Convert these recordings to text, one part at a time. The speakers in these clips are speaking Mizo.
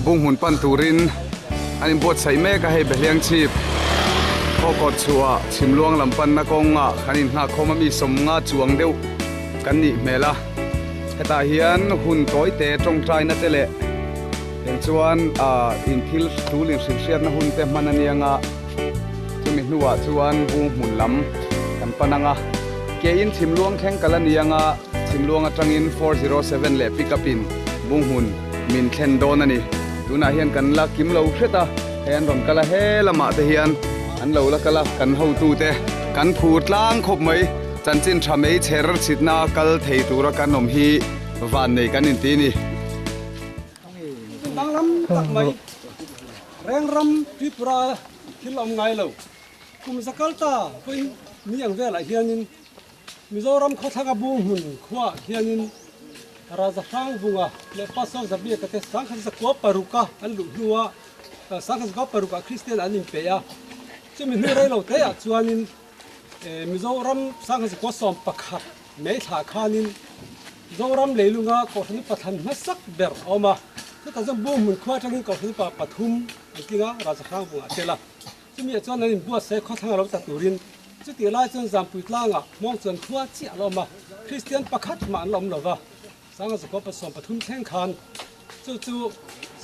Bunghmun pan turin an inbuatsaih mek a, hei Behliang chhip khaw kawt chhuah Chhimluang lam panna kawngah kan inhnahkhawm a, mi sawmnga chuang deuh kan nih hmel a, hetah hian hun tawi te tawngtaina te leh eng chuan ah inthil tul inhrilhhriatna hun te hman a nia nga chumi hnuah chuan Bunghmun lam kan pan ang a, kein Chhimluang thleng kal a nia nga Chhimluang atangin 407 leh pickup in Bunghmun min thlen dawn a ni. Tunah hian kan la kim lo hret a, hei an rawn kal a, he lamah te hian an lo la kal a, kan hotute kan phur tlang khawp mai. Chanchin tha mei chher chhitna kal thei tura kan awm hi vannei kan inti a ni. Danglam tak mai Rengram Tripura thil awm ngai lo. Kum zakal ta pawhin ni ang velah hianin Mizoram khawthlanga Bunghmun khuaah hianin Raja Hrangvunga leh Pastor Zabiaka te 1906 a an luh hnua 1906 ah Kristian an inpeih a. Chumi hnu rei lo teah chuanin Mizoram 1911 May thlah khanin Zoram leilunga Kohhran Upa thlan hmasak ber a awm a. Chutah chuan Bunghmun khua atangin Kohhran Upa pathum an tling a, Raja Hrangvunga a tel a. Chumi ah chuan an inbuatsaih khawthlang a lo ta turin chutih lai chuan Zampui tlangah hmawng chuan khua chiah a la awm a, Kristian pakhat mah an la awm lo va. Sangha zakua pasawm pathum thleng khan chu chu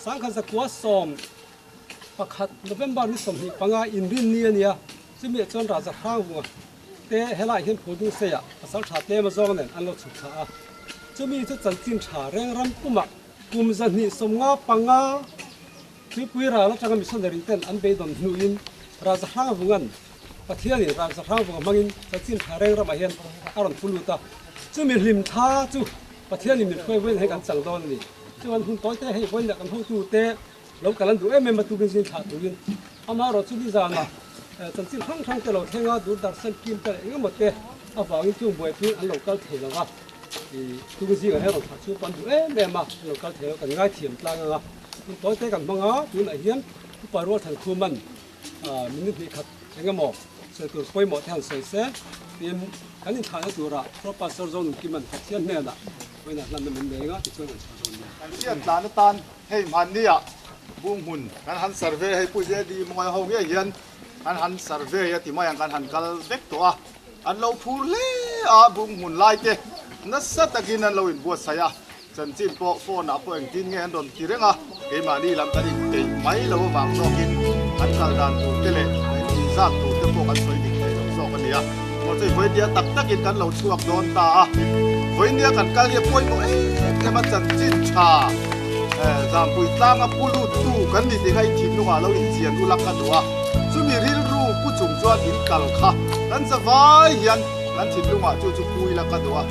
Sangha zakua 11 November ni 25 inrinni a nia, chumi ah chuan Raja Hrangvunga te helaiah hian Phudung Seiah pasal tha tlem azawng nen an lo chhuk thla a. Chumi chu chanchin tha reng ram pumah kum 255 Tuipui ral atanga missionary ten an beidawn hnuin Raja Hrangvunga'n Pathianin Raja Hrangvunga hmangin chanchin tha reng ramah hian a rawn pu lut a. Chumi hlim tha chu Pathianin min hruai vawiin hei kan chang dawn a ni. Chuan hun tawi te hei vawiin leh kan hotute lo kal an duh em em a tukin zin thlah turin amaherawh chu nizanah chanchin hrang hrang te lo thleng a, Doordarshan team te leh engemaw te avangin chung buaipuiin an lo kal thei lo va. Tukin zingah hian rawn thlah chu pawh an duh em em a, an lo kal thei lo kan ngaithiam tlang ang a. Hun tawi te kan hmang a, tunah hian Upa Rualthan Khuman minute hnih khat eng emaw sawi tur pawimawh te han sawi se tin kan inthlahna turah Pro Pastor Zonun Kiman Pathian hnenah vawiinah hlanna min nei anga tichuan kan chhuah dawn nia. Kan hriat tlan atan hei hmannia Bunghmun kan han survey hei Pu JD Mawi ho ngei hian kan han survey a ti mai ang kan han kal vek tawh a, an lo phur hle a Bunghmun lai te nasa takin an lo inbuatsaih a. Chanchin pawh phone ah pawh engtin nge an rawn ti reng a, keimahni lam kan inpeih mai lo avang zawkin an kal dan tur te leh an inzat tur te pawh kan sawi dik thei lo zawk a ni a. Mahse vawinia tak takin kan lo chhuak dawn ta a, vawinia kan kal hi a pawimawh em em a, chanchin tha Zampui tlanga pu lut tu kan ni tih kha in thinlungah lo inchian ulak a duh a, chumi rilru pu chung chuan in kal kha kan zavai hian Kan thinlungah chu chu pui la ka duh a.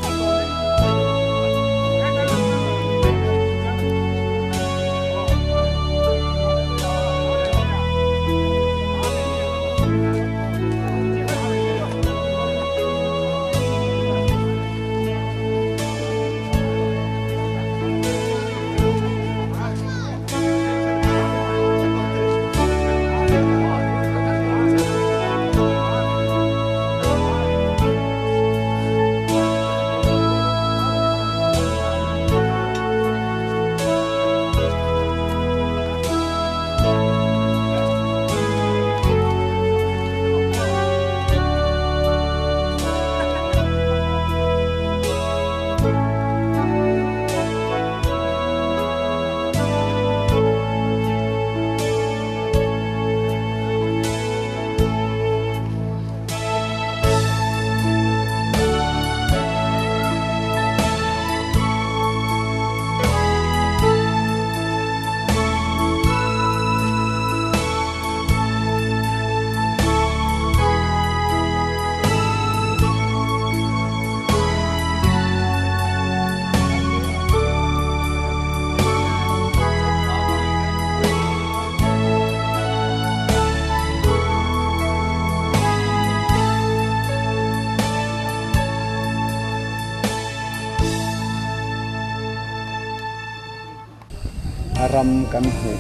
A ram kan hmuh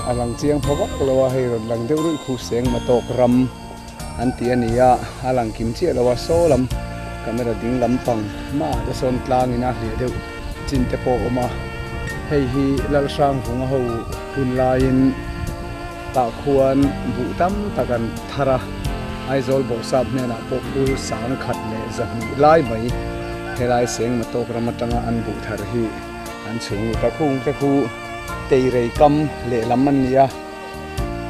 a lang chiang pha vak lo a, hei rawn lang deuh ruih khu seng matawk ram an tih a ni a, a lang kim chiah lo a, saw lam camera ding lampang hmaah te sawn tlangin a hliah deuh chin te pawh a awm a. Hei hi Lalhrangvunga ho hun laiin tah khuan buh tam tak an thar a, Aizawl Bawrhsap hnenah pawh phul sangkhat leh zahnih lai mai helai Sengmatawk ram atanga an buh thar hi an chhung lut a, khung te khu teirei kam lehlam an ni a,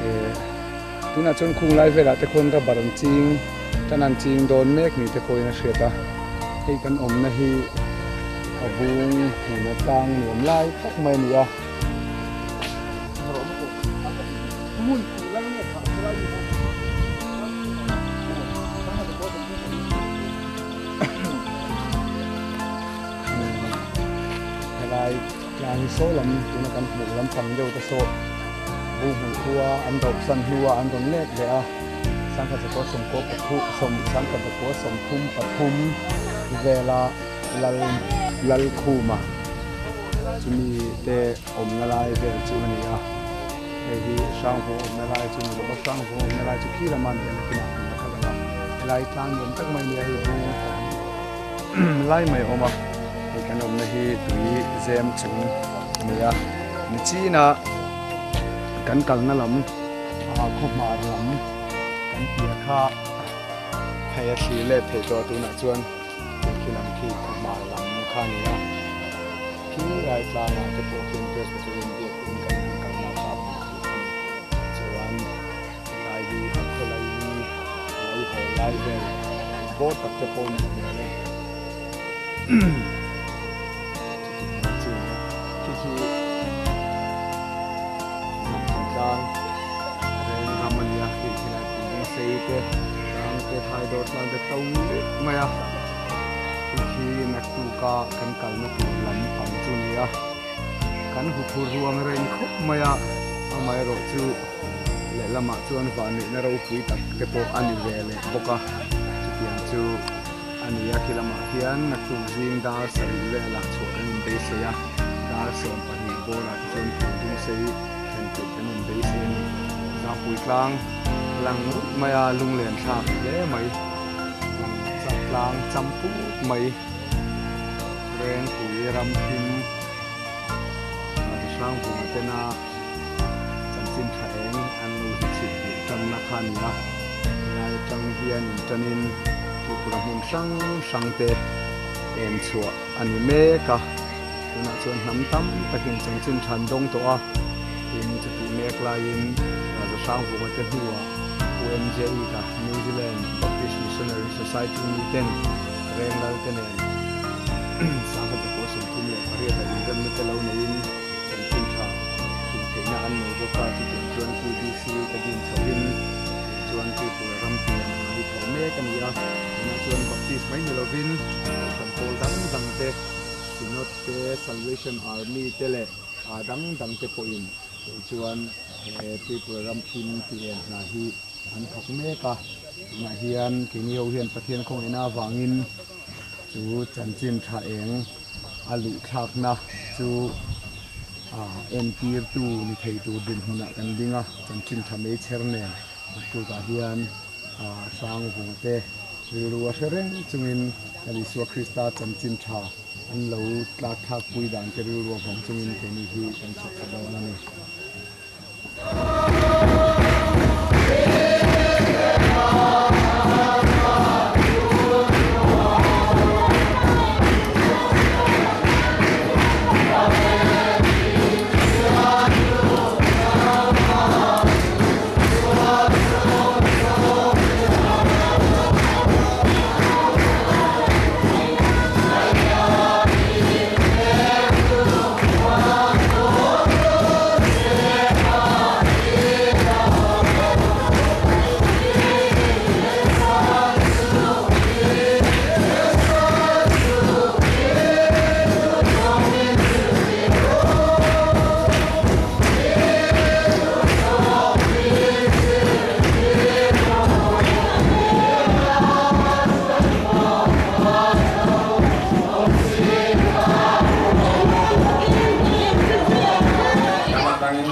eh tunah chuan khung lai velah te khuan rubber an ching tan an ching dawn mek ni te pawhin a hriat a, hei kan awmna hi a bung hmun atang nuam lai tak mai a ni a. Helai tlang hi saw lam tuna kan hmuh lampang deuh te saw Bunghmun khua an rauhsan hnua an rawn let leh a, sangkhat zakua sawmkua pathum sawm sangkhat zakua sawmthum pathum vela lal Lalkhuma chumi te awmna lai vel chu a ni a, hei hi Hrangvung awmna lai chu ni lova Hrangvung awmna lai chu khi lama ni a nakinah kan la kal ang a, helai tlang nuam tak mai a ni a, hei bung pahnih lai mai a awm a, hei kan awmna hi tui zem chung a ni a, nichin a kan kalna lam ah khawhmar lam kan tia kha hei a thlir let theih tawh a tunah chuan hei khi lam khi khawhmar lam kha a ni a. Khi lai tlangah te pawh khian Presbyterian biakin kan han kalna kha a hmuh theih a ni. Chuan helai hi a khawlai hi lei haw lai vel bawr tak te pawh a nih hmel e. Chutiang chu a ni a. Khi khi Hnamtham tlang reng ram a ni a, hei khilai pui sei te tlang te thaidawr tlang te to mai a. Hei khi naktuka kan kalna tur lam pang chu a ni a, kan huphur ruang reng khawp mai a, amaherawh chu lehlamah chuan vanneihna ropui tak te pawh a ni ve leh bawk a, chutiang chu a ni a, khi lamah khian naktuk zing dar sarih velah chhuah kan inbeisei a, dar 12 bawlah te chuan Phundungsei thlen peih kan inbeisei a ni. Zangpui tlang lang rup mai a, lunglen thlak hle mai. Lang chak tlang cham put mai Rengpui ram thim Raja Hrangvunga tena chanchin tha eng an lo chhit duh tanna kha a ni a, helai atang hian intanin Tripura hmun hrang hrang te en chhuah a ni mek a, tunah chuan hnam tam takin chanchin tha an dawng tawh a, tin chutih mek laiin Raja Hrangvunga te hnuah UMJE ka New Zealand Baptist Missionary Society mi ten Renglal te nen sangha te pawh 38 a inremna te lo neiin chanchin tha hrilh theihna an nei bawk a, chutiang chuan QBC te din chhohin chuan Tripura ram pian hna hi thawh mek a ni a, tunah chuan Baptist mai ni lovin Kohhran pawl dang dang te, Synod te, Salvation Army te leh a dang dang te pawhin Kei chuan he Tripura ram thim tih en hna hi an thawk mek a, tunah hian keini ho hian Pathian khawngaihna avangin chu chanchin tha eng a luh thlakna chu entirtu ni thei tur dinhmunah kan ding a, chanchin tha mei chher nen naktukah hian hrang vung te rilru a hre reng chungin kan Isua Krista chanchin tha An lo tlak thlak pui dan te rilru a vawng chungin keini hi kan chhuk thla dawn a ni. Ram atangin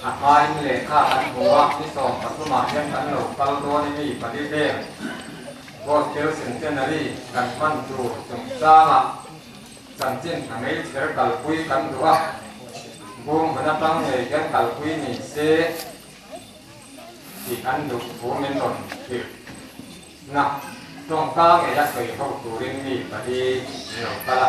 a hmain lehkha kan hmu a, ni 13 ah hian kan lo kal dawn i mi pali vel Gospel Centenary kan hman tur chungchangah. Chanchin a meichher kalpui kan duh a, bung hmun atang ngei hian kalpui ni se tih an duh thu min rawn hrilh na. Tawngka ngei a sawi ho turin mi pali an lo kal a.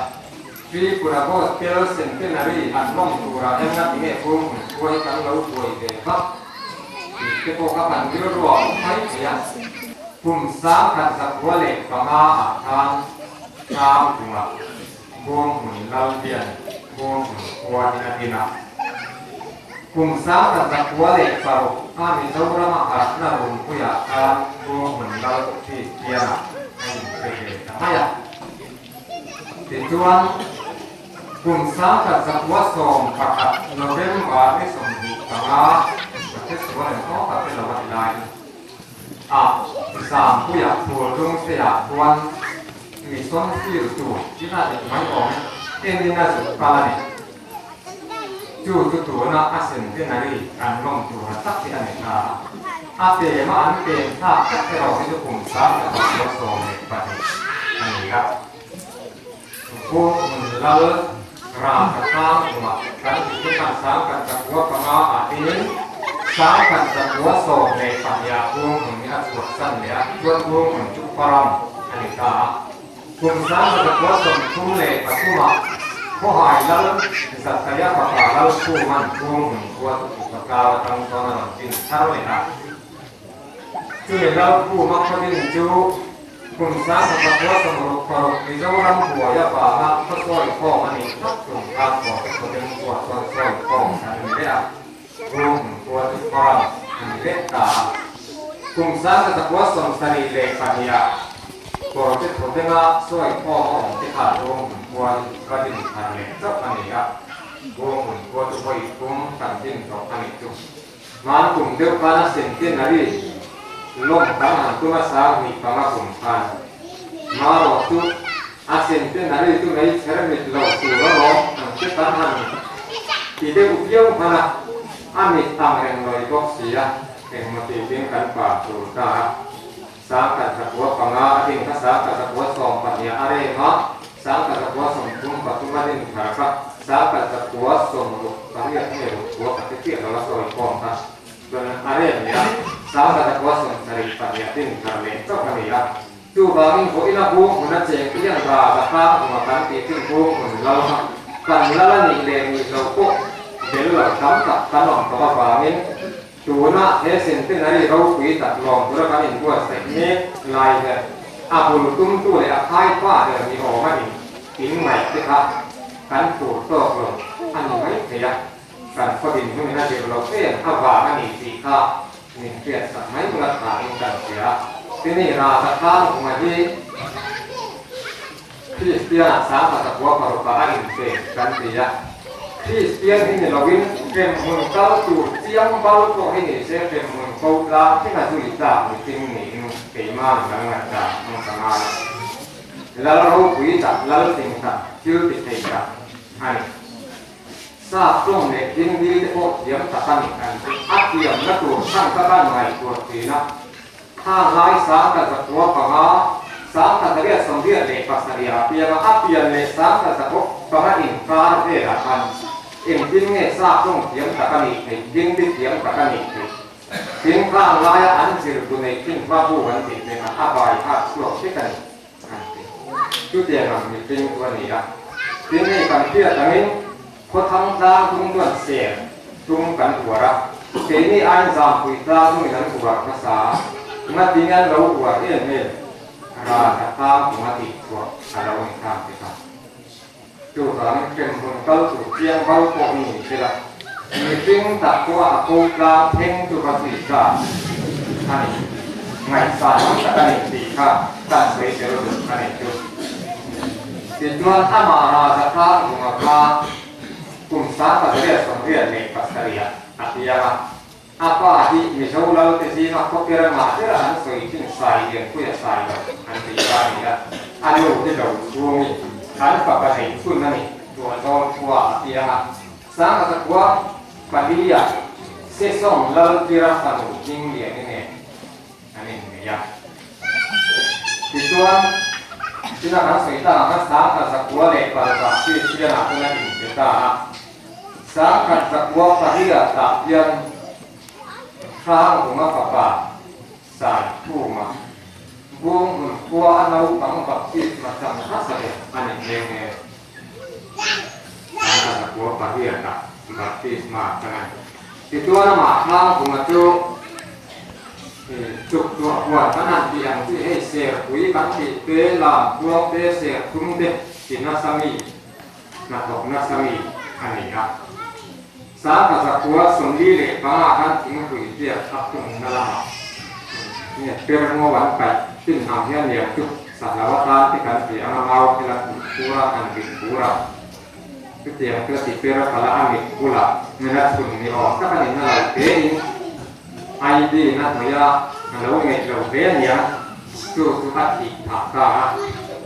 Tripura Gospel Centenary an lawm turah hian nga tinge bung hmun khua hi kan lo buai ve vak tih te pawh kha kan rilru a awm mai thei a. Kum 1105 ah khan Tlang chungah Buanghmun lal hian Buanghmun khua hi a din a. Kum 1106 a Mizorama harhna runpuiah khan Buanghmun lal Kristianah a inpe ve ta mai a. Tichuan, kum 1111 November ni 25, ka hresual em aw ka hre lo a ti lai. A Zampuia Phul Lungseia chuan mission field tur ina dik mai awm enin a zuk kal a ni. Chu chu tuna a centenary an lawm tura tak hi a ni ta a. A pema an pem thlak tak erawh hi chu kum 1112 a ni a. Vawkhmun lal ralkhat tlang chungah kan tihte khan 1105 ah dingin 1112 ah Vawkhmun hi a chhuahsan leh a, chuan Vawkhmun chu Uparam a ni ta a. Kum 1133 ah Khawhai lal Zakhaia fapa Lalkhuma'n Vawkhmun khua chu Upa tlang atang chuan a rawn din thar leh a. Chumi Lalkhuma khaw din chu Kum 1106 Mizoram buai avanga khaw sawi khawm a nih tlat tum khan Kawrte khawdeng khua chuan sawi khawm an ni leh a, Runghmun khua chu khuaram a ni leh ta a. Kum 1172 ah Kawrte khawdenga sawi khawm a awm te khan Runghmun khua hi va din thar leh chauh a ni a, Runghmun khua chu vawi thum kan din tawh a nih chu. Hman kum deuh khan a centenary lawm kan han tum a 2005 kum khan. Marawh chu a centenary chu meichher mit lo tur alawm ang che kan han ti deuh viau hman a, a mit ang reng lawi bawk si a, engmaw ti tin kan pa tur ta a. 1105 a ding kha 1112 a rem a, 1133 a din thar kha 1168 nge ruk khua ka ti chiah lo a sawi khawm kha chuan a rem leh a, 1172 a din thar leh chauh a ni a. Chuvangin vawiin a bung hmun a cheng te hian ra ka tlang hmunga kan tih chin bung hmun lal kha kan lal a nih leh nih lo pawh bel lo tam tak kan awm tawh avangin Tuna he centenary ropui tak lawm tura kan inbuatsaih mek lai hian a bul tumtu leh a khaipa ber ni awm a ni in ngaih te kha kan tur tawk lo a ni mai thei a, kan khaw dinhmun in a zir loh em avang a ni tih kha min hriatsak mai bula tha in kan hria a. Tini Raja Khan hunga hi Kristianah 1006 ah a inpe kan ti a. Kristian hi ni loin hremhmun kal tur chiang bal pawh hi ni se hremhmun ko tlang thleng a zui tlak mihring niin keimah in kan ngaihdan ang ka ngai a. Lal ropui tak, lal fing tak, thil ti thei tak a ni. Sap tawng leh Hindi te pawh thiam tak a ni kan ti. A thiamna tur chhan ka kan ngaihtuah thin a. Kha ngai 1905, 1987 ah pianga a pian leh 1905 inkar velah khan engtin nge sap tawng thiam tak a nih theih, Hindi thiam tak a nih theih? Tin khang laia an zir bu neih thin hma bu an tih te kha a bai kha chhuak vek a ni an ti. Chutiang ang mihring chu a ni a. Tin hei kan hriat angin Khawthang tlang tung chuan ser tung kan uar a, keini aiin Zampui tlang tungin an uar hmasa a, ngatin an lo uar em em, ral a tlang tung a tih chhuah a lo ni tlang te kha. Chuvangin hremhmun kal tur chiang bal pawh ni ni sela, mihring tak pawha a ko tlang thleng chu va zui ta a ni. Ngaihsan awm tak a ni tih kha kan sawi tel duh a ni chu. Tichuan amah Raja tlang bunga kha kum 1987 ah a piang a. A pa hi Mizo Lalte zinga khawper a ngah ber a an sawi thin Sai Lianpuia Sai lo an tih kha a ni a. A nu hi lo chhungin an fapa nei chhun a ni Tuahzawl khua a piang a. 1904 ah Sesawng Laltira fanu Hmingliani nen an innei a. Tichuan. Tina kan sawi tak ang khan 1906 Kristianah chuan a inpe ta a. 1908 tah hian Hrangvunga fapa Saikhuma Bunghmun khua a naupang baptisma chang hmasa ber a ni nghe nghe. 1908-ah baptisma chang a ni. Tichuan amah Hrangvunga chu chuktuah huan kan han tih ang chi hei serpui kan tih te, lam tluang te, serthum te ti nasa mi, hnathawk nasa mi a ni a. 1945 khan thingpui biak a phunna lamah nge per ngo an paih chin ang hian lian chu sahlo atan te kan ti ang a, mau thil a tih fur a, an vin fur a. Chutiang chu a ti per a pala a mit bulah nena chhun ni awm tak a ni na lo tein ID na hnawih a, a lo ngeih lo hle a nia. Chu chu a thih phah ta a,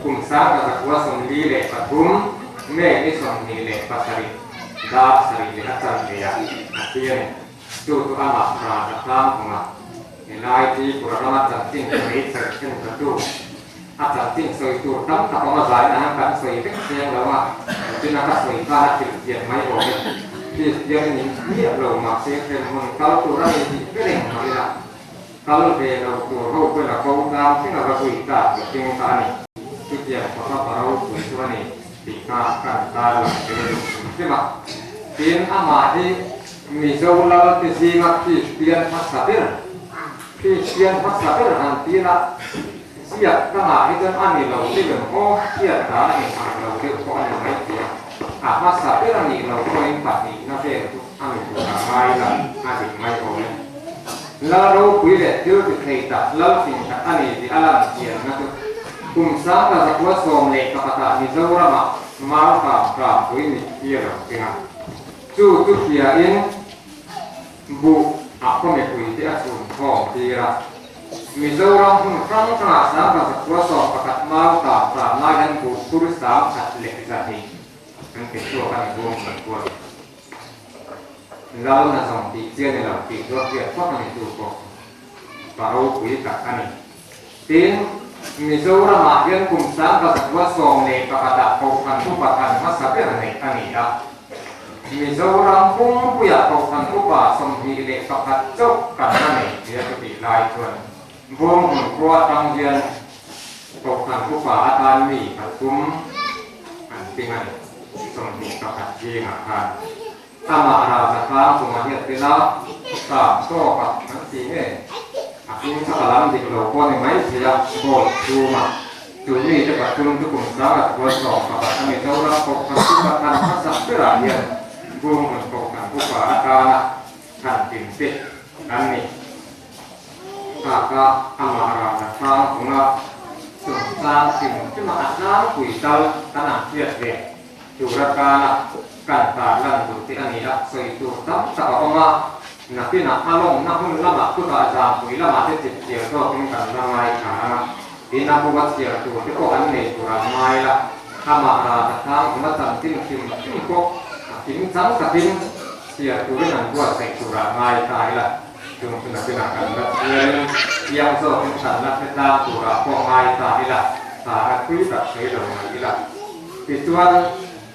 kum 1943 May ni 27 dar sarih leh a chanve ah a thi a ni. Chu chu amah ral a tlang kawng a, helai Tripura rama chanchin hmeichhe thenkhattu a chanchin sawi tur tam tak awm a zaina hian kan sawi vek chiang lo a, engtin a ka sawi khan a thil thiam mai awm e. Kristian in miah lo mahse hremhmun kal tur a ni tih ber engmah ila kal ve lo tur ho pawhin a ko tlang thleng a va zui tak mihring kha a ni. Chutiang khawpa pa ropui chu a ni tih kha kan tar lang tel a duh hrim hrim a. Tin, amah hi Mizo lal te zinga Kristian hmasa ber, Kristian hmasa ber han ti ila ziak ka ngah hi chuan a ni lo deuh em aw, hriat dan a inang lo deuh pawh a ni mai thei a, a hmasa ber a nih loh pawhin pahnihna vel chu a ni tur a ngai la a dik mai awm e. Lal ropui leh thil ti thei tak, lal fing tak a ni tih a lan chianna chu kum 1911-ah Mizoramah Marka Hrampui mitthi a lo thleng a. Chu chu hriain buh a khaw mipui te a chhun khawm tir a. Mizoram hmun hrang hrangah 1911 Malta hran lai hian buh phur 1200 an pe chhuak a ni bawm kan kual. Lal na zawng tih chian ni lo tih chu a hriat phawt a ni chu pawh pa ropui tak a ni. Tin, Mizoramah hian kum 1911-ah Kohhran Upa thlan hmasa ber neih a ni a. Mizoram pumpuiah Kohhran Upa 21 chauh kan la nei tia chutih lai chuan Bawnghnun khua atang hian Kohhran Upa atan mi pathum an ping a ni, 21 zingah khan. Amah Raja tlang chungah hian tel a, tlang tawk a an ti nge? A hming kha ka lam dik lo pawh a ni mai thei a, gold chhung a. Chu mi te pathum chu kum 1911 a Mizoram Kohhran Upa thlan hmasak berah hian Bunghmun Kohhran Upa atana thlan tin te an ni. Nghaka amah Raja tlang chunga chungchang hrim hrima a tlangpui tal kan ang hriat ve. Tur atana kan tar lan duh te a ni a, sawi tur tam tak a awm a, nakinah a lawmna hun lamah chutah zampui lamah te chip chhiar zawkin kan la ngai tha ang a, tin a bua chhiar tur te pawh an nei tur ang ngai la, amah rata tlang kuma chanchin hrim hrim pawh a kim chang takin chhiar turin an buatsaih turah ngai ta ila, chung chu nakinah kan la chhiarin chiang zawkin kan la hre tlang turah pawh ngai ta ila, tha a thui tak thei lo mai ila. Tichuan,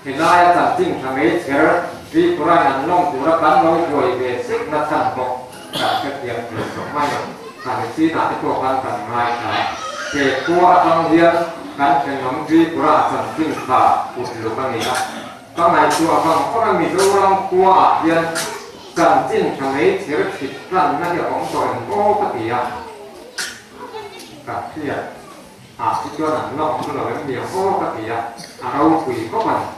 helaia chanchin tha mai chher Tripura-in an lawng tura kan lo buai ve sek na chhan pawh kan hrethiam thei tawh mai a, kan chinah te pawh khan kan ngaithla a. He khua atang hian kan thenawm Tripura-a chanchin tha put luk a ni a. Ka ngaihtuah vang vang a Mizoram khuaah hian chanchin tha mai chher thit hlanna hi a awm tawh em aw ka ti a, ka hriat. Ah chu chuan an la awm lo em ni ang aw ka ti a, a ropui khawp a ni.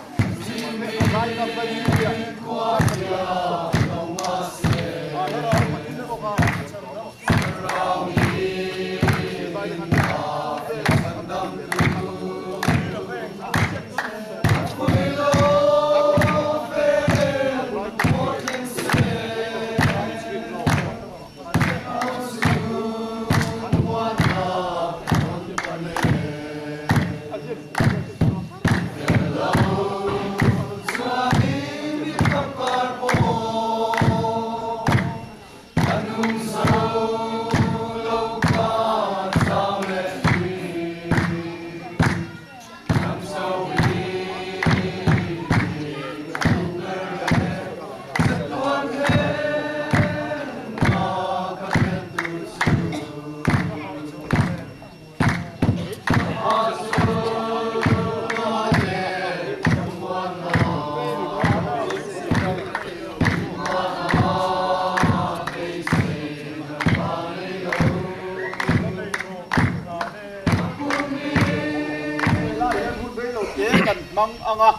Helai hian hun rei lo te kan hmang ang a,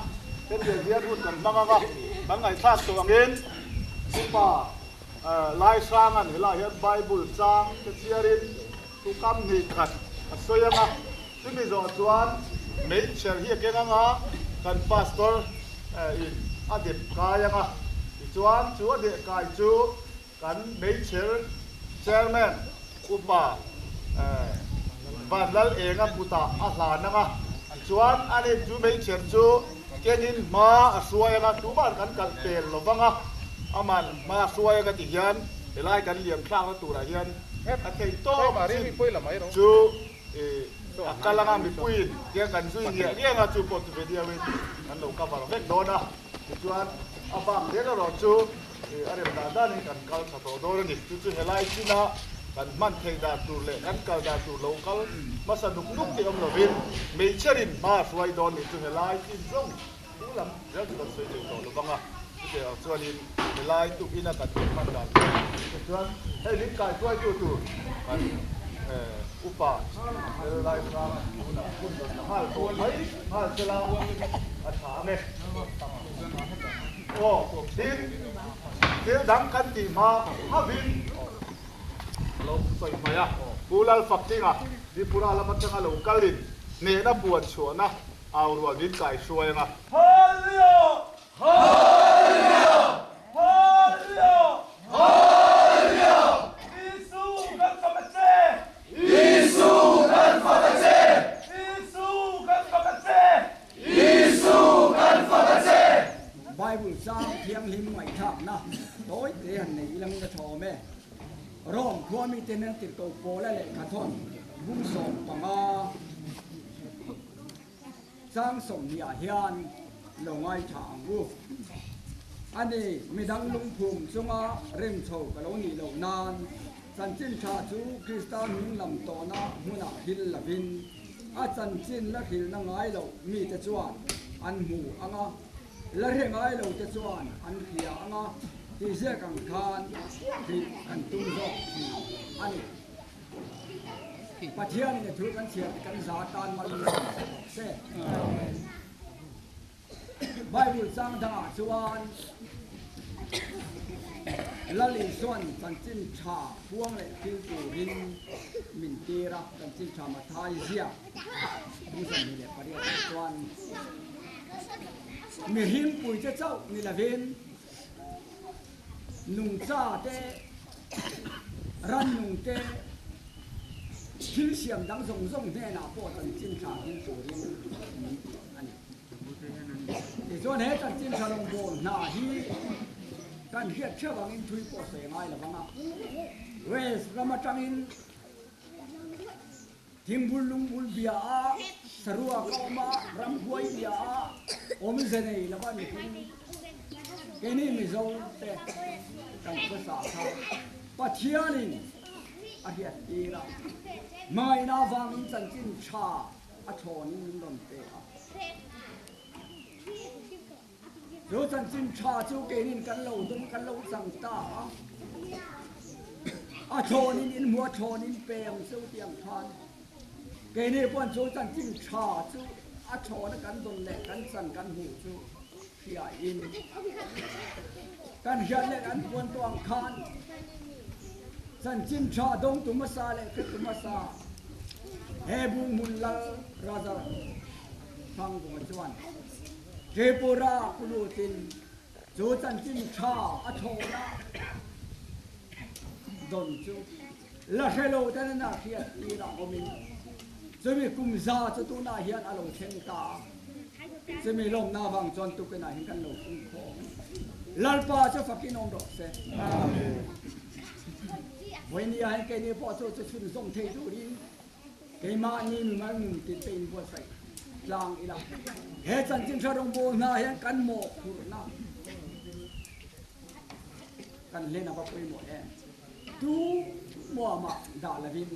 hetiang hian hun kan hmang ang a, kan ngaihthlak tawh angin upa Laisanga'n helai hian Bible chang te chhiarin thu kam hnih khat a sawi ang a, chumi zawh chuan meichher hi a keng ang a, kan pastor in a dep kai ang a, tichuan chu a deh kai chu Kan Meichher Chairman Upa Vanlal Enga kutah a hlan ang a, chuan ani chu Meichher chu kengin hma a hruai ang a, tumah kan kalh pel lo vang a, aman hma a hruai ang a ti hian helai kan liam thlakna turah hian a theih tawp chin chu a kal ang a, mipuiin tiang kan zui ngiah ngiah ang a, chu pawh chu video in kan lo cover vek dawn a, tichuan a bak zel erawh chu. A rem dan danin kan kal tha tawh dawn a ni. Chu chu helai china kan hman theih dan tur leh kan kal dan tur lo kal hmasa nuk nuk tih awm lovin hmeichherin hma a hruai dawn nih chu helai chin zawng pu lam zel chu kan sawi thei tawh lo vang a. Chutiang ang chuanin helai tuk ina kan hun hman dan tur chuan hei min kaihruaitu tur kan upa helai hrang tunah hun rawn la nghal tawh mai nghal sela a tha ang e. Aw, tin, thil dang kan tih hma hauhin a lo sawi hmai a. Pu Lalfaktinga, Tripura lam atanga lo kalin hnehna puan chhuahna au rual min kai hruai ang a. Hallelujah! Hallelujah! Hallelujah! Hallelujah! Isu kan fak a che! Isu kan fak a che! Isu kan fak a che! Isu kan fak a che! Bible chang thianghlim ngaihthlakna tawi te han nei ilangin a tha awm e. Rome khua mite hmel tirhkoh Paula lehkhathawn bung 15 chang 20 ah hian lo ngaithla ang u. Ani midang lungphum chunga rem chho ka lo nih loh nan chanchin tha chu Krista hming lam tawhna hmunah hil lovin A chanchin la hrilhna ngai loh mite chuan an hmu ang a, la hre ngai lote chuan an hria ang a tih ziak ang khan hrilh kan tum zawk thin a ni. Pathianin a thu kan chhiar te kan za tan mal in sawm sak bawk se. Bible chang dangah chuan Lal Isuan chanchin tha puang leh thil turin min tir a, chanchin tha Mathai ziak bung 28 ah chuan mihring puite chauh ni lovin nungcha te, rannung te, thil siam dang zawng zawng hnenah pawh chanchin tha thil turin min ti a ni. Tichuan he chanchin tha rawngbâwl hna hi kan hriat theuh angin thui pawh sawi ngai lo vang a, Wales ram atangin Thingbul lungbul bia a, saruak a awm a, ramhuai bia a, awmze nei lova mihring keini Mizo te kan khawsa kha Pathianin a hriat tir a, hmangaihna avangin chanchin tha a thlawnin min rawn pe a. Chu chanchin tha chu keinin kan lo dawng kan lo chang ta a, a thlawnin in hmu a thlawnin pe ang chu ti ang khan keini pawn chu chanchin tha chu a thlawna kan dawn leh kan chan kan hmuh chu hriain kan hriat leh kan puan tawh ang khan chanchin tha dawngtu hmasa leh hretu hmasa he bunghmun lal Raja Thangvunga chuan Tripura kulutin chu chanchin tha a thlawhna dawn chu la hre lo ten an a hriat tir a awmin chumi kum za chu tunah hian a lo thleng ta a, chumi lawmna avang chuan tukinah hian kan lo fung khawm. Lalpa chu fakin awm rawh se. Vawinia hian keini pawh chu chu chhunzawm thei turin Keimahni mimal nun tit te in buatsaih tlang ila. He chanchin hre rawngbâwl hna hian kan mawhphurhna kan hlen a va pawimawh em? Tu muamah dah lovin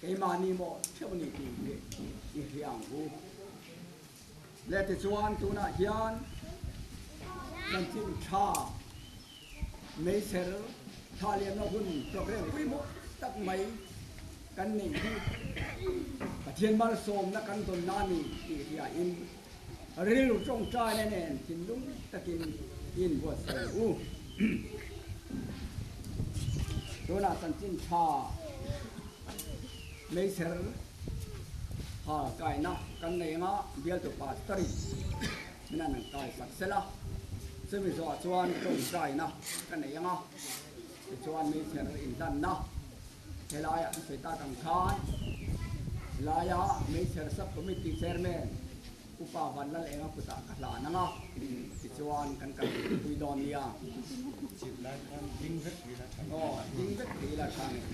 keimahni maw theuh ni tih hi i hria. ang u. Le tichuan tunah hian chanchin tha meichher thla liamna hun programme pawimawh tak mai kan neih hi Pathian malsawmna kan dawn na ni tih hriain rilru tawngtaina nen thinlung takin i inbuatsaih ang u. Tunah chanchin tha meichher hal kaina kan nei anga bialtu pastor-in min an kai sak sel a, chumi zawhah chuan tawngtaina ka nei anga tichuan meichher inhlanna Helaiah an sawi tak ang khan laia Meichher Sub Committee Chairman Upa Vanlal Enga kutah ka hlan ang a, tichuan kan kal pui dawn nia. Aw, ding vek thei ila tha ngei.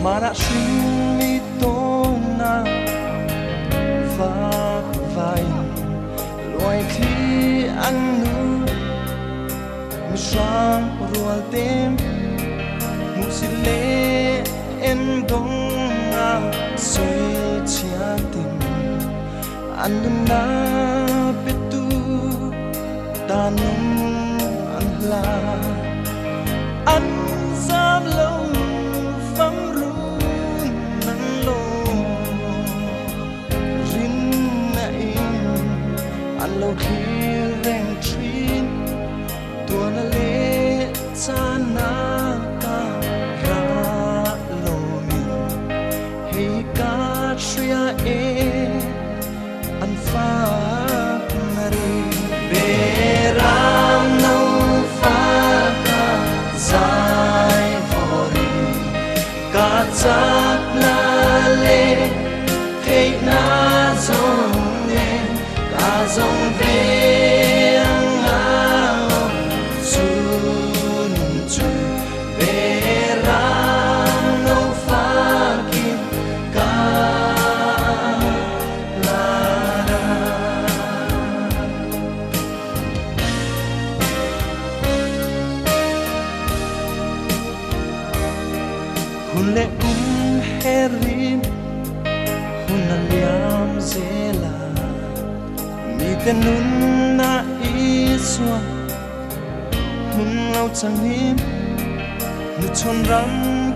Hmanah hringmi tawnnak vakvai luaithli an nu mihrang rual tem hmuhsit le endong ah soi chiatin an nunnak petu ta nung an hla an zam lo fam run nan lo rin na in an lo thlir reng thin tuan le caan na ka ra lo min hei ka hria e an fak na ri beram no fa ka zai vori ka chak na le thei na zong ne ka zong ve ang chun chu beram no fakin ka lana. Hun le kum herin hun a liam zela mi te nun na Isua hun lo changin nu chon ram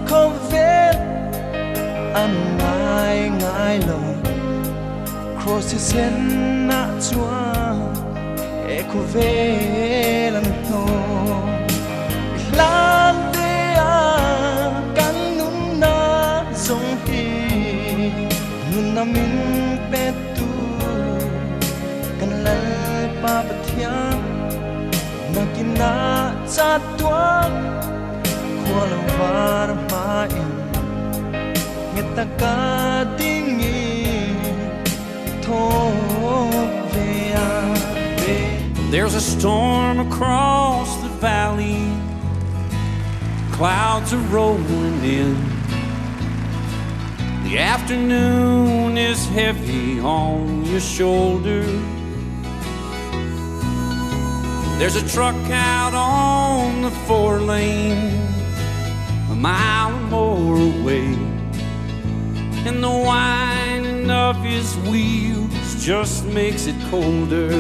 khawvel an ngai ngai lo cross sen na chuan he khawvel an hnawh hlan te a kan nun. Nghet taka dingin thawk ve a. There's a storm across the valley Clouds are rolling in The afternoon is heavy on your shoulder There's a truck out on the four lane A mile or more away And the whining of his wheels just makes it colder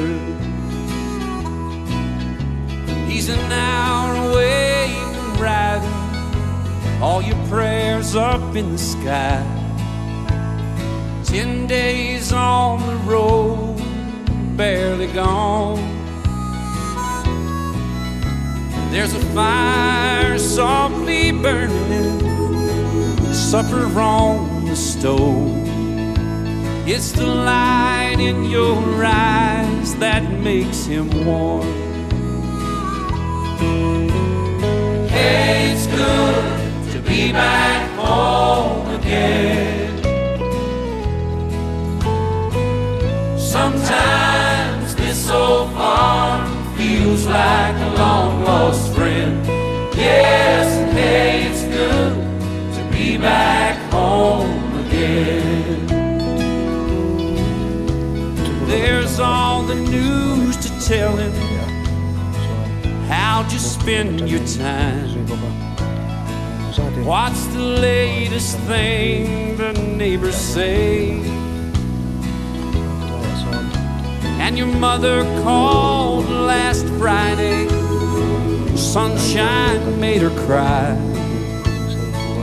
He's an hour away from riding All your prayers up in the sky Ten days on the road, barely gone There's a fire softly burning Supper on the stove It's the light in your eyes that makes him warm Hey, it's good to be back home again Sometimes this old farm feels like a long lost friend Yes, and hey, it's good to be back home again There's all the news to tell him How'd you spend your time? What's the latest thing the neighbors say? And your mother called last Friday Sunshine made her cry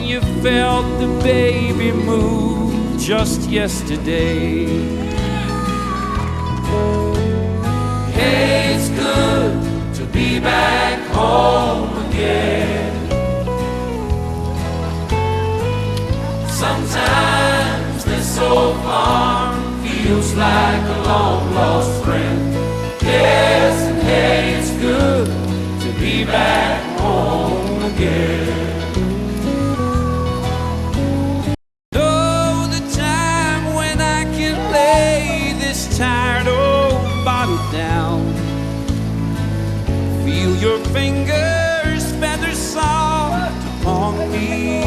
You felt the baby move just yesterday Hey, it's good to be back home again Sometimes this old farm feels like a long lost friend Yes, and hey, it's good to be back home again Oh, the time when I can lay this tired old body down Feel your fingers feather soft upon me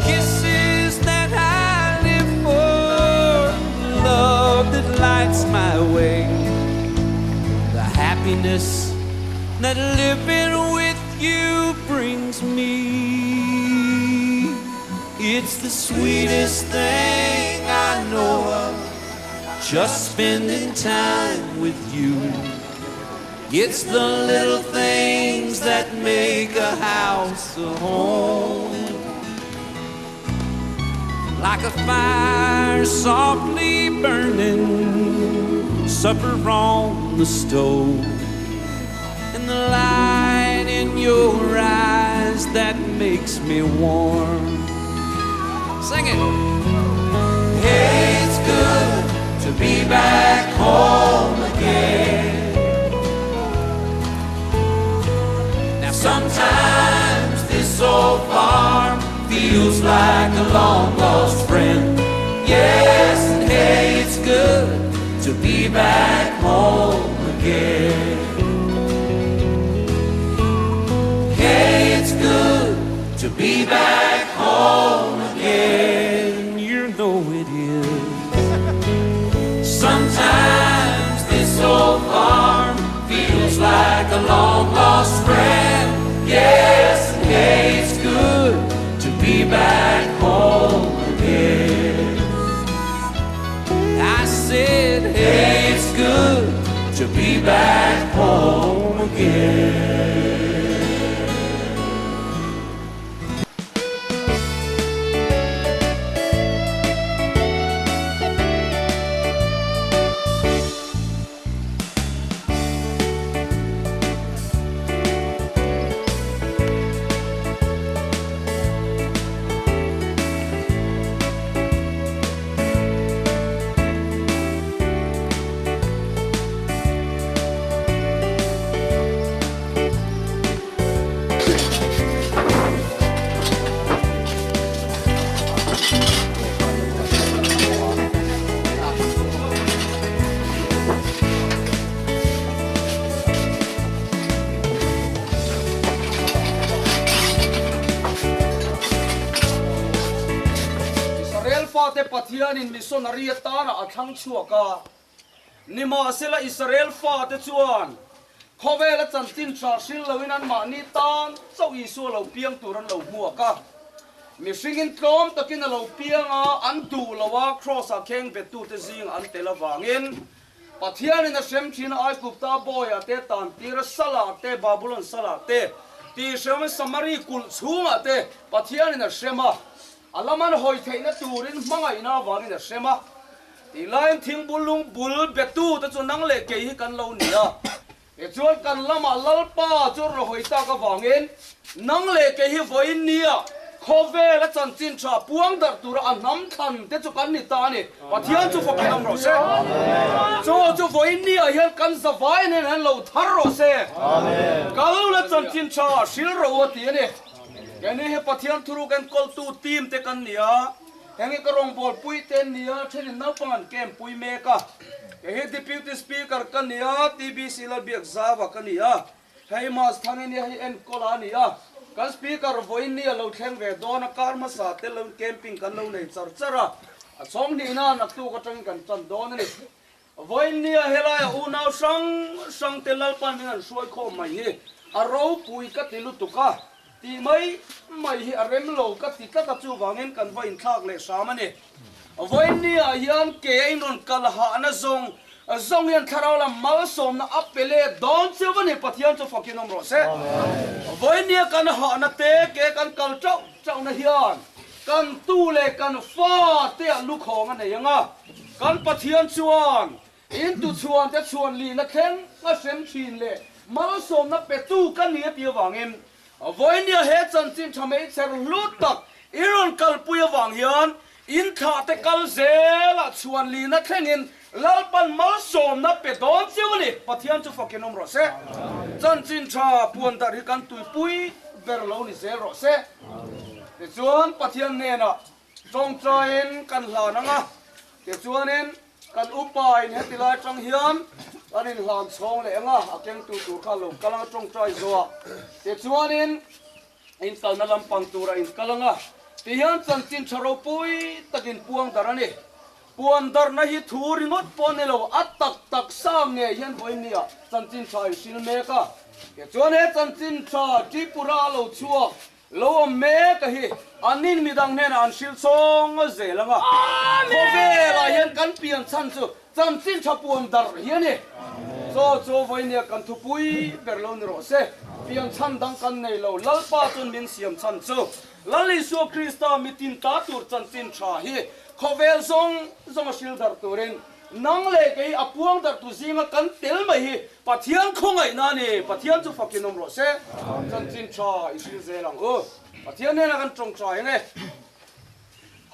Kisses that I live for Love that lights my way The happiness that living with you brings me It's the sweetest thing I know of Just spending time with you It's the little things that make a house a home Like a fire softly burning Supper on the stove And the light in your eyes that makes me warm Sing it! Hey, it's good to be back home again Now sometimes this old farm feels like a long lost friend Yes, and hey, it's good to be back home again Hey, it's good to be back home again You know it is Sometimes this old farm feels like a long lost friend Yes, and hey, it's good to be back home again I said, hey, it's good to be back home again. fate Pathianin missionary atana a thlang chhuak a. Nimahsela Israel fate chuan khawvela chanchin tha hril loin anmahni tan chauh Isua lo piang tur an lo hmuak a. Mihringin tlawm takin a lo piang a, an duh lo a, Kraws-ah kheng bettute zingah an tel avangin Pathianin a hrem thin a, Aigupta bawiah te, Tantira salah te, Babulon salah te, tihhreumin Samari kulh chhungah te Pathianin a hrem a, a lam an hawi theihna turin hmangaihna avangin a hrem a. Tihlaiin thingbul lung bul betute chu nang leh kei hi kan lo ni a, tichuan kan lamah Lalpa chu rawn hawi tak avangin nang leh kei hi vawiin nia khawvel a chanchin tha puang darh tura a hnam thlan te chu kan ni ta a ni. Pathian chu fakin awm rawh se. Chu chu vawiin niah hian kan zavai nen hian lo thar rawh se. Kal la chanchin tha hril rawh u a ti a ni. Keini hi Pathian thuruk enkawltu team te kan ni a. Heng hi ka rawngbâwl pui te an ni a, thenin naupang an kem pui mek a. Kei hi Deputy Speaker ka ni a, TBC Lalbiakzava ka ni a, hei Mas Thang ania hei Enkawla a ni a. Kan Speaker vawiin ni a lo thleng ve dawn a, kar hmasa tel loin camping kan lo nei char char a, a chhawng hnihna naktuk atangin kan tan dawn a ni. Vawiin nia helaia unau hrang hrang te Lalpan min han hruai khawm mai hi a ropui ka ti lutuk a, tih mai mai hi a rem lo ka ti tlat a, chuvangin kan va inthlak leh hram a ni. Vawiin niah hian ke a inrawn kal hahna zawng zawng hian thlarau lam malsawmna a pe leh dawn chiau a ni, Pathian chu fakin awm rawh se. Vawiin nia kan hahna te ke kan kal chauh chauhna hian Kan tu leh kan fa te ah lukhawng a nei ang a, kan Pathian chuan in tu chhuan te chhuan lihna thleng a hrem thin leh malsawmna petu ka ni a tih avangin vawinia he chanchin tha meichher hlu tak i rawn kalpui avang hian in thlah te kal zelah chhuan lihna thlengin Lalpan malsawmna pe dawn chiu a ni. Pathian chu fakin awm rawh se. Chanchin tha puan darh hi kan tuipui ber lo ni zel rawh se. Tichuan Pathian hnenah tawngtaiin kan hlan ang a, tichuanin kan upain heti lai atang hian kan inhlan chhawng leh ang a, a kengtu tur kha lo kal ang a tawngtai zawh. Tichuanin inkalna lampang tura inkal ang a, tihian chanchin tha ropui takin puang darh a ni. Puan darhna hi thu ringawt pawh a ni lo, a tak tak sa ngei hian vawiin nia chanchin tha in hril mek a. Tichuan he chanchin tha Tripura a lo chhuak lo awm mek a hi an in midang hnenah an hril chhawng zel ang a. Khawvelah hian kan pian chhan chu chanchin tha puan darh hi a ni. Chaw chu vawiin nia kan thupui ber lo ni rawh se. Pian chhan dang kan nei lo, Lalpa chuan min siam chhan chu Lal Isua Krista mitin ta tur chanchin tha hi khawvel zawng zawng a hril darh turin nang leh kei a puang darh tu zinga kan tel mai hi Pathian khawngaihna a ni. Pathian chu fakin awm rawh se. Chanchin tha i hril zel ang u. Pathian hnenah kan tawngtai ang e.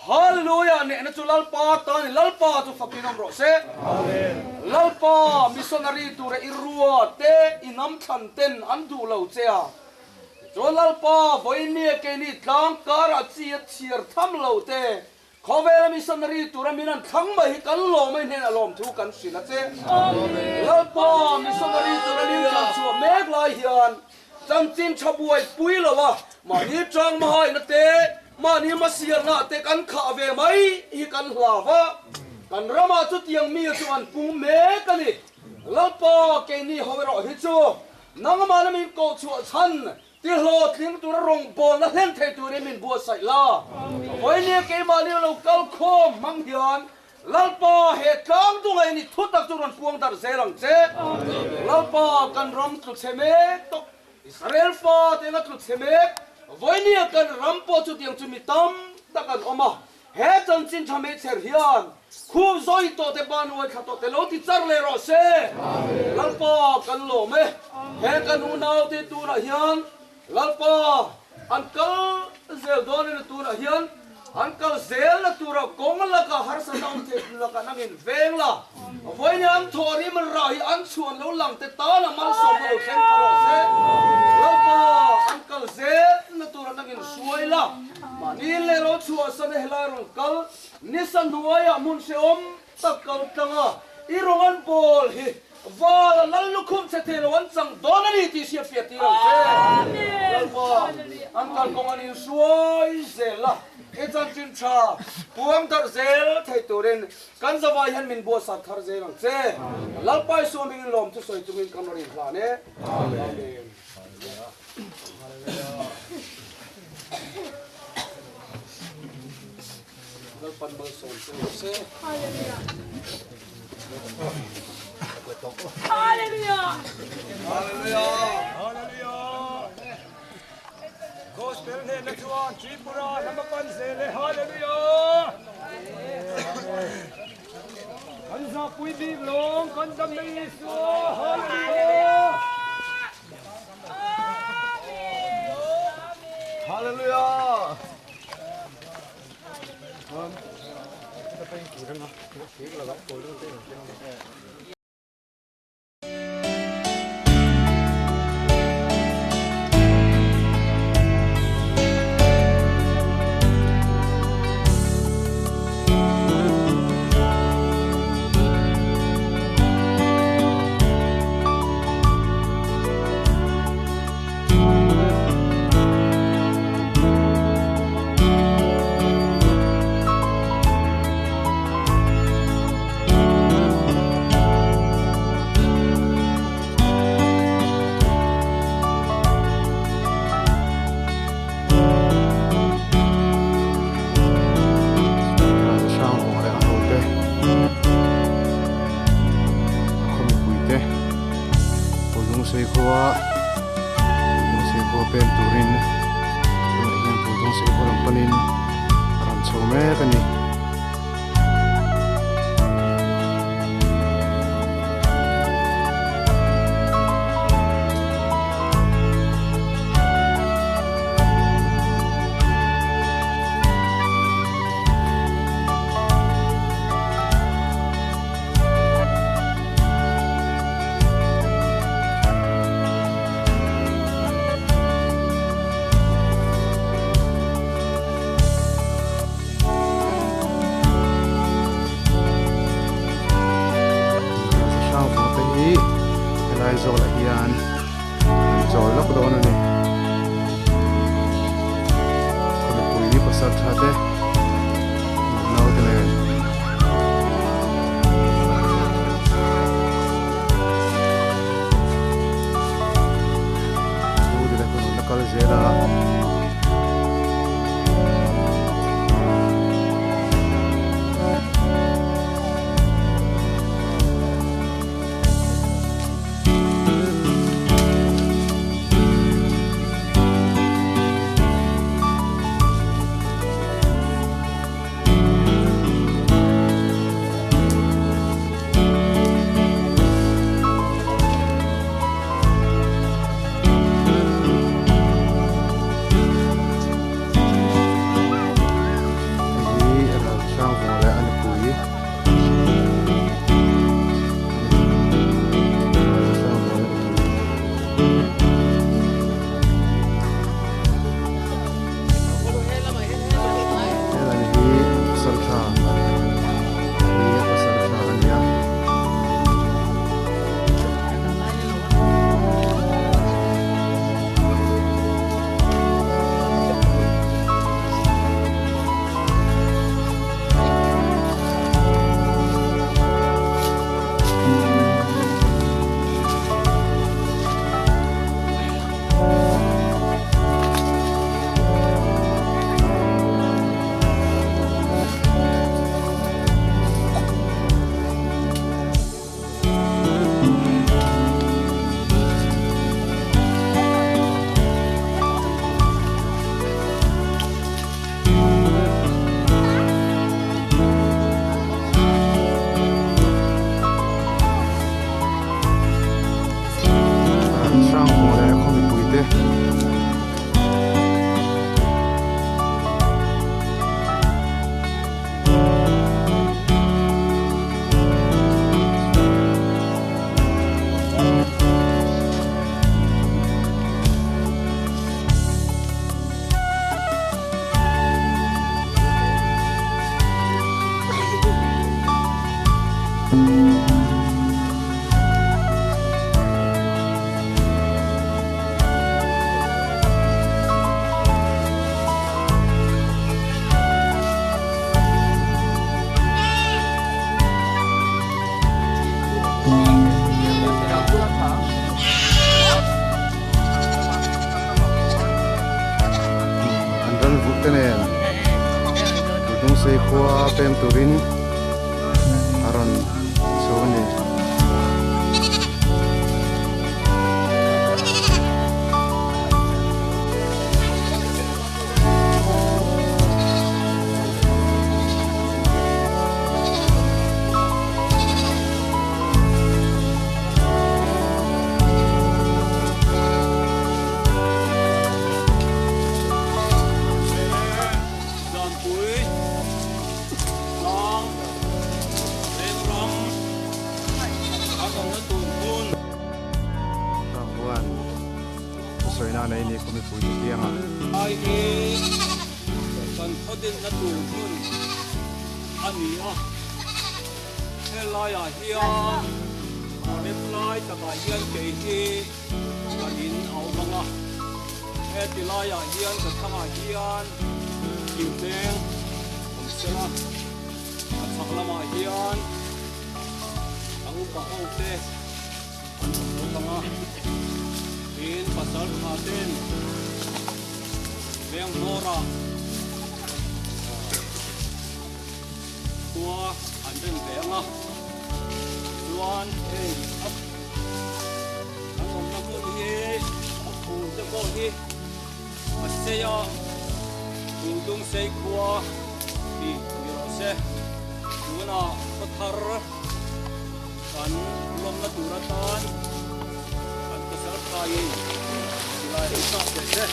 Hallelujah! Nehna chu Lalpa ta a ni. Lalpa chu fakin awm rawh se. Lalpa missionary tura i rua te i hnam thlan ten an duh lo che a. Chuan Lalpa vawinia keini tlang karah chi a chhiar tham lo te, khawvela missionary tura min an thlang mai hi kan lawm a, i hnenah lawmthu kan hrilh a che. Lalpa missionary tura min thlan chhuah mek lai hian chanchin tha buai pui lo a, mahni tang mahaina te, mahni hmasialna te kan khah ve mai hi kan hlau va, kan ramah chutiang mi chu an pung mek a ni. Lalpa keini ho erawh hi chu Nangmah na min koh chhuah chhan ti hlawhtling tura rawngbawlna hlen thei turin min buatsaih la. Vawinia keimahni lo kal khawm hmang hian Lalpa he tlang dunga i ni thu tak chu rawn puang darh zel ang che. Lalpa kan ram tlu chhe mek tawh, Israel fate anga tlu chhe mek, vawinia kan ram pawh chutiang chu mi tam tak an awm a. He chanchin tha meichher hian khup zawi tawh te ban uai thla tawh te lo ti char leh rawh se. Lalpa kan lawm e. He kan unaute tunah hian Lalpa an kal zel dawn emaw tunah hian an kal zelna tura kawng lakah harsatna awm thei lakah nangin veng la. Vawiin an thawhrim rah hi an chhuan lo lang te tana malsawmna lo thleng pha rawh se. Lalpa an kal zelna tura nangin hruai la. Mahni leh lo chhuahsan e helai rawn kal nisa hnuaiah hmun hrehawm tak kal tlang a, i rawn an bawl hi. Vala lal lukhum che thei lo an chang dawn a ni tih hriat fiah tir ang che. Lalpa, an kalkawng an inhruai zel a, i chanchin tha puang darh zel thei turin kan zavai hian min buatsak thar zel ang che. Lalpa Isua hmingin lawm thusawi chungin kan rawn inhlan e. Amen. Lalpan malsawm che rawh se. Hallelujah! Hallelujah! Hallelujah! Gospel hnenah chuan Tripura lam a pan zel e. Hallelujah! Kan zahpui bik lawng kan dam na Isua. Hallelujah! Hallelujah! Hrang vawng leh a hote a khaw mipuite Pawlungsei khua Lungsei khua peng turin tunah hian Pawlungsei khua lam panin a rawn chho mek a ni. Hrang vang te hi helai zawlah hian an chawl lawk dawn a ni. Khawlpui pasal tha te naute nen. Chu tilai hun la kal zel a. Ran vulh te nen Buhdungsei khua pem turin a rawn chho a ni. Zampui tlang leng ram an awmna tur hmun. Tlang huan thusawi nana i ni khawmipui chu piang a. Ai hi kan khawdinna tur hmun a ni a. Helaiah hian a rem lai takah hian kei hi kan in a awm ang a, heti laiah hian ka thangah hian thingtleng awm sela, ka chhak lamah hian a upa ho te an awm bawk ang a, tin pasal tha ten veng hnawrah Khua an rem ve ang a, chuan hei a an awmna hmun hi a phul te pawh hi a sei a, Buldung sei khua tih ni rawh se. Tunah khaw thar kan lawmna tur atan kan pasal thaiin silai an kap leh se.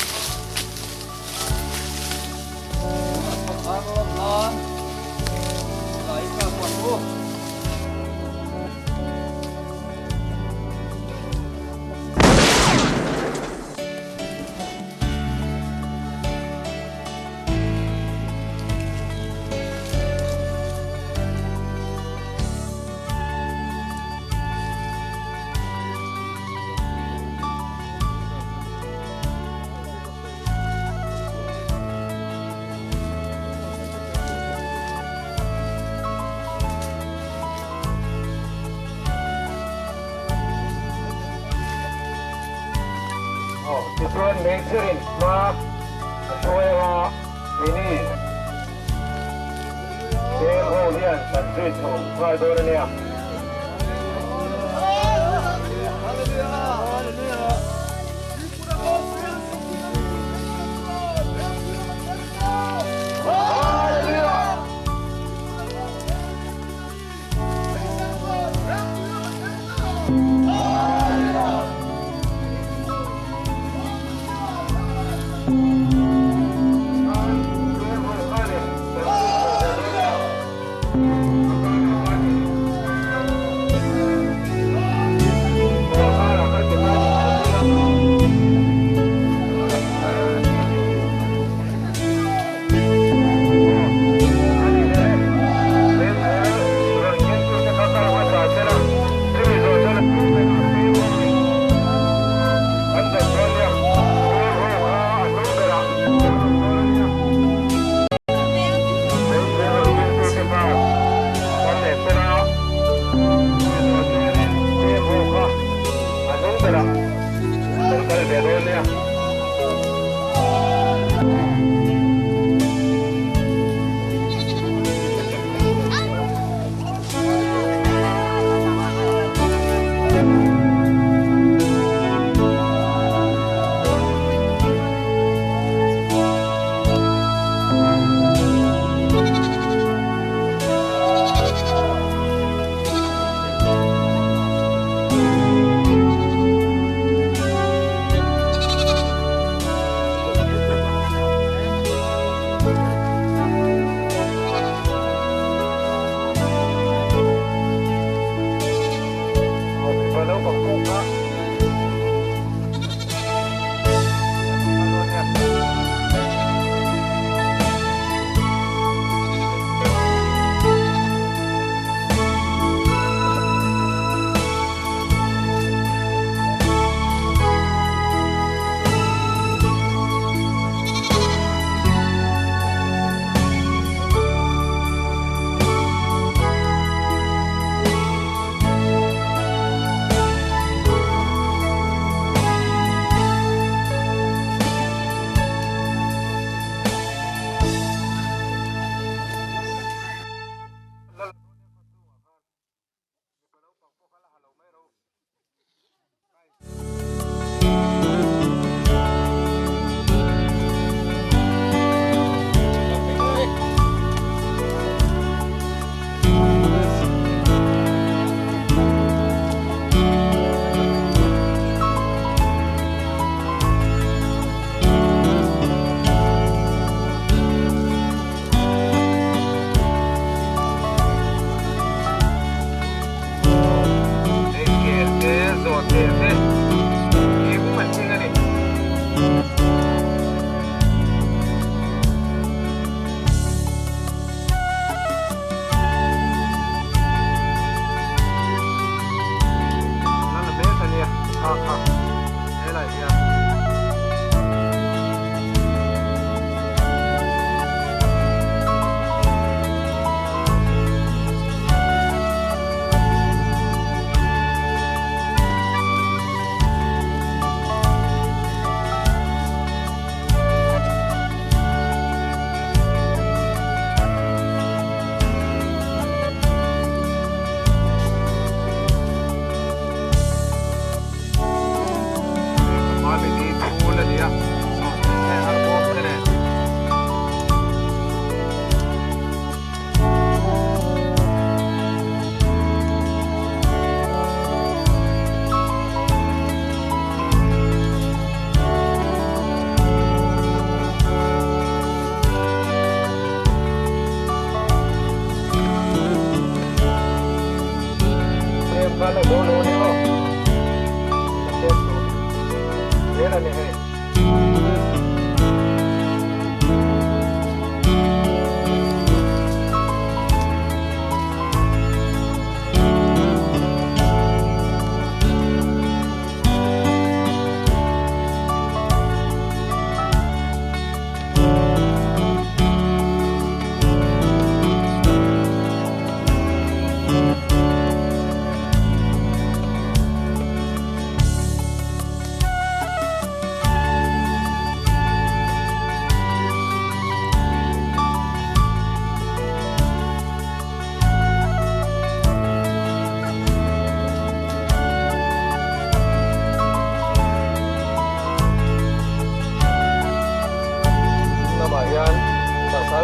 Tichuan meichherin hma a hruai anga keini peng ho hian kan zui chho nghal dawn a nia.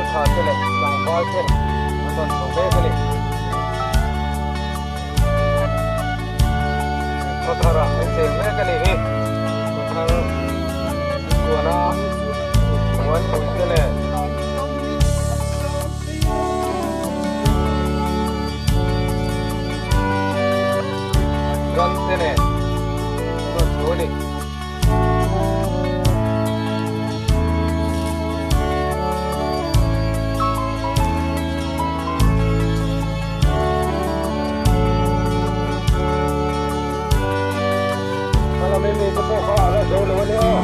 Pasalṭha te leh tlangval ten an rawn chho mek a ni. Khaw tharah an cheng mek a nih hi. Khaw thar an kuan a, muanpui te nen. Ram te nen an rawn chho a ni. Hmalami mi te pawh kha a la zo lo a nia aw.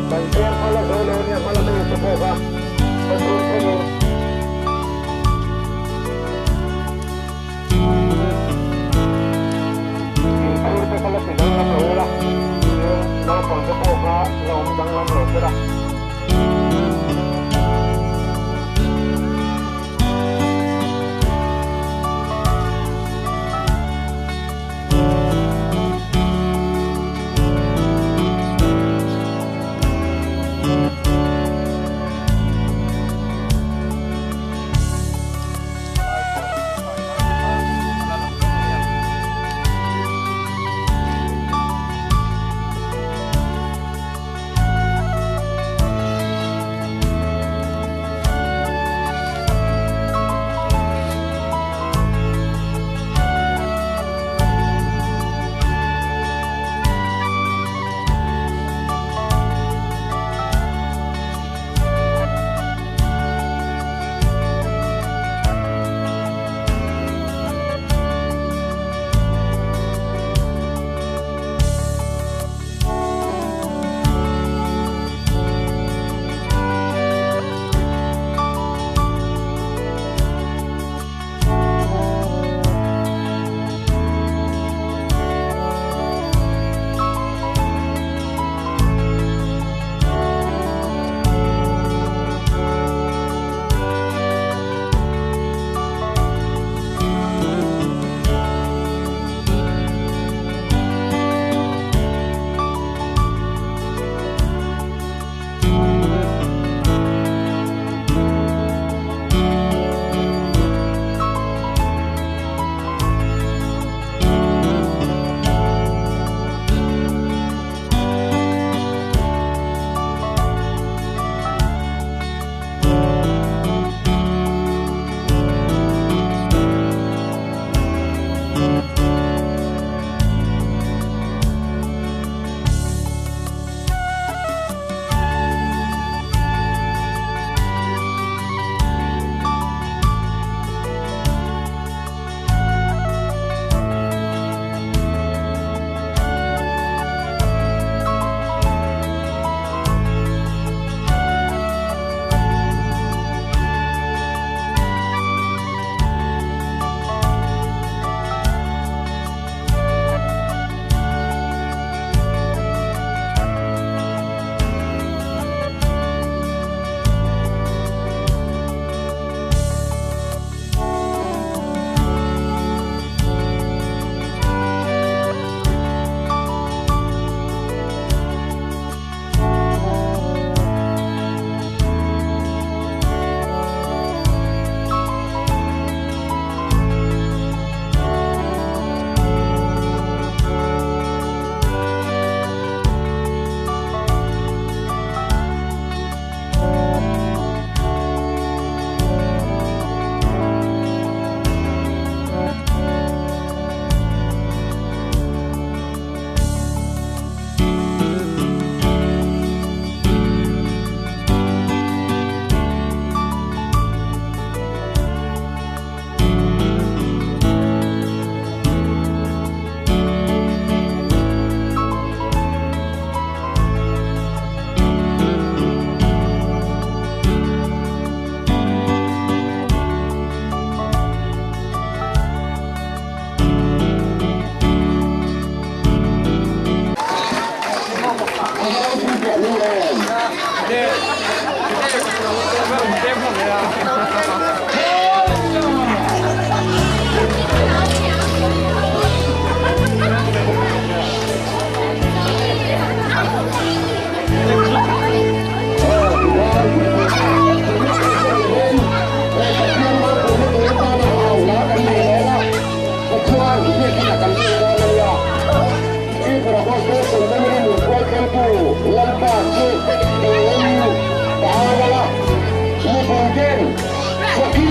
Kan veng kha a la zo lo a nia hmalami mi te pawh kha ka chhun thlengin. Inkhur te kha la ti danglam lo ula, tin naupang te pawh kha la awm danglam lo sela.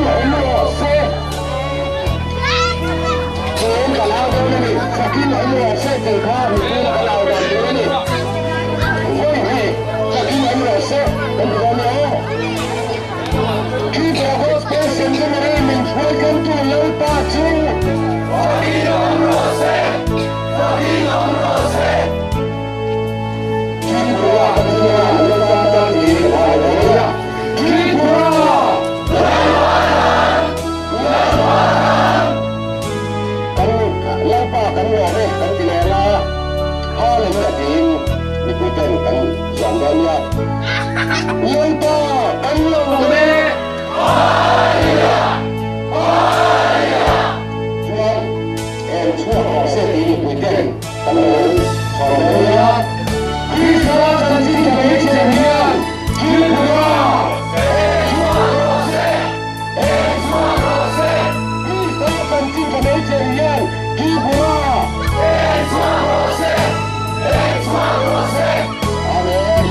Fakin awm rawh se. Thawm ka lau dawn a ni. Fakin awm rawh se tih kha mipui ka lau dan tur a ni. Vawi hnih fakin awm rawh se kan ti dawn nia aw. Tripura Gospel Centenary min hruaikantu Lalpa chu Fakin awm rawh se! Fakin awm rawh se! Tripura Pathian Lalpa tan hi Hallelujah! Tripura! Lalpa tan! Lalpa tan! Kan Lalpa kan lawm e kan ti leh la, Hallelujah tiin mipui ten kan zuam dawn nia. Lalpa kan lawm e! Hallelujah! Hallelujah! Chuan eng chhuak rawh se tiin mipui ten Kan lo chhuah dawn nia. Krista chanchin tha hmeichhe hian Tripura eng chhuak rawh se, eng chhuak rawh se. Krista chanchin tha hmeichhe hian Tripura eng chhuak rawh se, eng chhuak rawh se. Amen.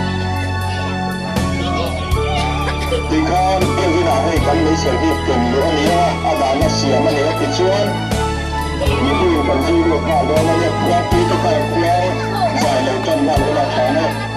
Tikhan Kevin-a hei kan meichher hi ken luh a ni a, a dahna siam a ni a tichuan Mipuiin kan zui lut nghal dawn a nia, khuarpui te kar khuar zai lo tan nghal ula tha maw.